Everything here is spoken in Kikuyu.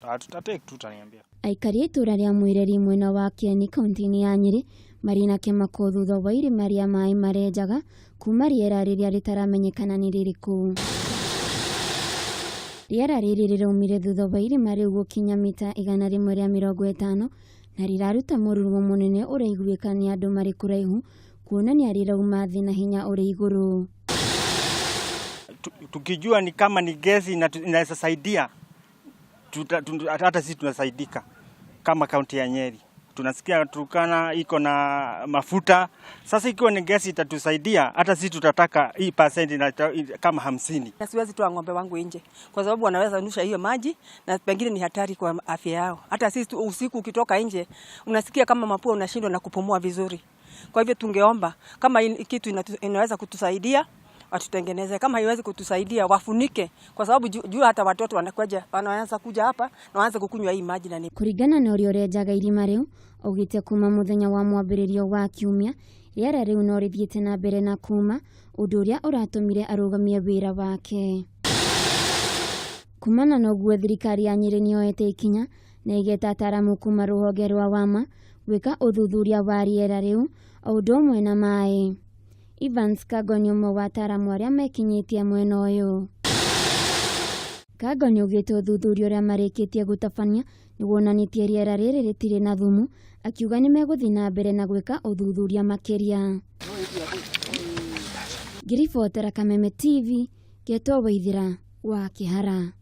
Ah, tutatake tu utaniambia. Aikari a itũra rĩa Mwĩreri mwena wa Kieni kaunti-inĩ ya Nyĩrĩ marĩ na kĩmako thutha wa irima rĩa maĩ marenjaga kuma rĩera rĩrĩa rĩtaramenyekana nĩ rĩrĩkũ. Rĩera rĩrĩ rĩraumire thutha wa irima rĩu gũkinya mita 150 na rĩraruta mũrurumo mũnene ũraiguĩka nĩ andũ marĩ kũraihu kuonania rĩrauma thĩ na hinya ũrĩ igũrũ. Tukijua ni kama ni gesi inaweza saidia hata sisi tunasaidika kama kaunti ya Nyeri. Tunasikia Turkana iko na mafuta. Sasa ikiwa ni gesi itatusaidia, hata sisi tutataka hii percent kama 50. Na siwezi toa ng'ombe wangu nje kwa sababu wanaweza nusha hiyo maji na pengine ni hatari kwa afya yao. Hata sisi usiku ukitoka nje unasikia kama mapua unashindwa na kupumua vizuri. Kwa hivyo tungeomba kama kitu inaweza kutusaidia watutengeneze, kama haiwezi kutusaidia wafunike, kwa sababu juu hata watoto wanakuja, wanaanza kuja hapa na waanze kukunywa hii maji na ni Kũringana na ũrĩa ũrenjaga irima rĩu augĩte kuma mũthenya wa mwambĩrĩrio wa kiumia rĩera rĩu no rĩthiĩte na mbere na kuma ũndũ ũrĩa ũratũmire arũgamie wĩra wake. Kumana na ũguo thirikari ya Nyĩrĩ nĩyoete ikinya na ĩgeta ataaramu kuma rũhonge rwa WAMA gwĩka ũthuthuria wa rĩera rĩu o ũndũ ũmwe na maĩ. Evans Kago nĩ ũmwe wa ataaramu arĩa mekinyĩtie mwena ũyũ. Kago nĩaugĩte ũthuthuria ũrĩa marĩkĩtie gũtabania nĩwonanĩtie rĩera rĩrĩ rĩtirĩ na thumu, akiuga nĩmegũthiĩ na mbere na gwĩka ũthuthuria makĩria. Ngĩribotera Kameme TV, ngetwo Waithĩra wa Kĩhara.